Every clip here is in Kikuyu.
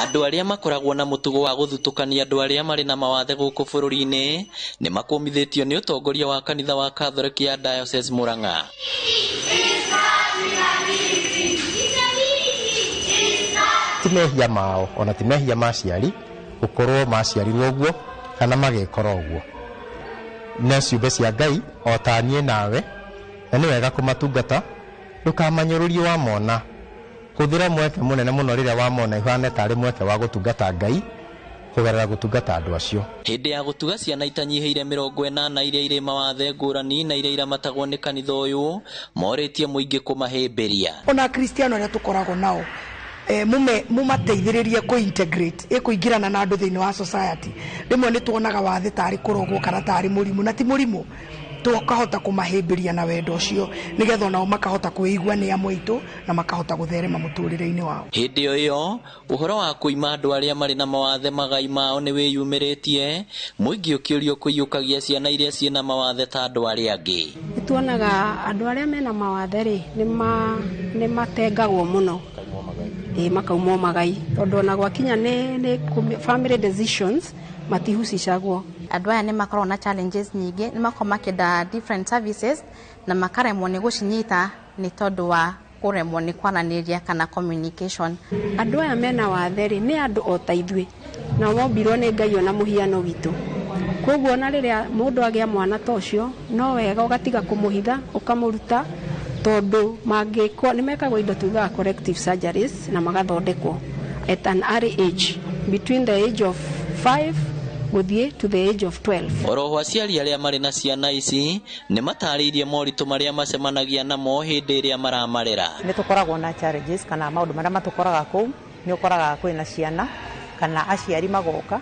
Andũ arĩa makoragwo na mũtugo wa gũthutũkania andũ arĩa marĩ na mawathe gũkũ bũrũri-inĩ nĩ makũmithĩtio nĩ ũtongoria wa kanitha wa Catholic ya Diocese Murang'a. Ti mehia mao ona ti mehia ma aciari gũkorwo maciarirwo ũguo kana magĩkora ũguo. Nĩ ciũmbe cia Ngai o ta niĩ nawe, na nĩ wega kũmatungata, ndũkamanyũrũrie wamona. Hũthĩra mweke mũnene mũno rĩrĩa wamona ihane tarĩ mweke wa gũtungata Ngai kũgerera gũtungata andũ acio. Hĩndĩ ya gũtuga ciana itanyihĩire 80 iria irĩ mawathe ngũrani na iria iramatagwo nĩ kanitha ũyũ, morĩtie mũingĩ kũmahĩmbĩria. Ona Akristiano arĩa tũkoragwo nao mumateithĩrĩrie kũ integrate ĩkũingĩrana na andũ thĩinĩ wa society. Rĩmwe nĩ tuonaga wathe tarĩ kũrogwo kana tarĩ mũrimũ, na ti mũrimũ. Tũkahota kũmahĩmbĩria na wendo ũcio nĩgetha onao makahota kwĩigua nĩ amwe aitũ na makahota gũtherema mũtũrĩre-inĩ wao. Hĩndĩ o ĩyo ũhoro wa kũima andũ arĩa marĩ na mawathe magai mao nĩ wĩyumĩrĩtie, mũingĩ ũkĩũrio kũiyũkagia ciana iria ciĩna mawathe ta andũ arĩa angĩ. Nĩ tuonaga andũ arĩa mena mawathe rĩ, nĩ matengagwo mũno. Makaumwo magai tondũ ona gwakinya nĩ family decisions matihusishagwo. Andũ aya nĩ makoragwo na challenges nyingĩ, nĩ makoragwo makĩenda different services na makaremwo nĩ gũcinyita nĩ tondũ wa kũremwo nĩ kwaranĩria kana communication. Andũ aya mena wathe rĩ, nĩ andũ o ta ithuĩ na mombirwo nĩ Ngai ona mũhiano witũ. Koguo ona rĩrĩa mũndũ agĩa mwana ta ũcio, no wega ũgatiga kũmũhitha ũkamũruta, tondũ mangĩkwo nĩ mekagwo indo tugaga corrective surgeries na magathondekwo at an early age between the age of 5 gũthiĩ to the age of 12. Oroho aciari arĩa marĩ na ciana ici nĩ matarĩirie moritũ marĩa macemanagia namo hĩndĩ ĩrĩa maramarera. Nĩ tũkoragwo na challenges kana maũndũ marĩa matũkoraga kũu, nĩ ũkoraga kwĩna ciana kana aciari magoka,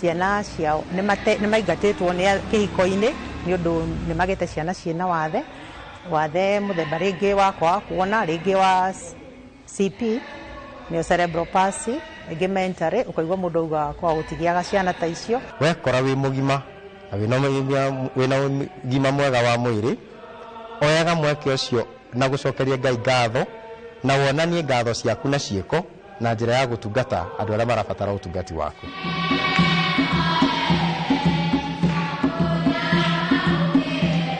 ciana ciao nĩ maingatĩtwo nĩ kĩhiko-inĩ nĩ ũndũ nĩ magĩte ciana ciĩna wathe, wathe mũthemba rĩngĩ wa kwaga kuona, rĩngĩ wa CP nĩyo cerebral palsy, rĩngĩ mentally, ũkaigua mũndũ auga kwaga gũtigiaga ciana ta icio. Wekora wĩ mũgima na wĩna ũgima mwega wa mwĩrĩ, oyaga mweke ũcio na gũcokeria Ngai ngatho na wonanie ngatho ciaku na ciĩko na njĩra ya gũtungata andũ arĩa marabatara ũtungati waku.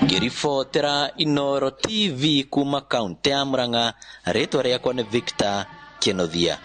Ngĩribotera Inooro TV kuma kaunti ya Murang'a, rĩtwa rĩakwa nĩ Victor Kĩnuthia.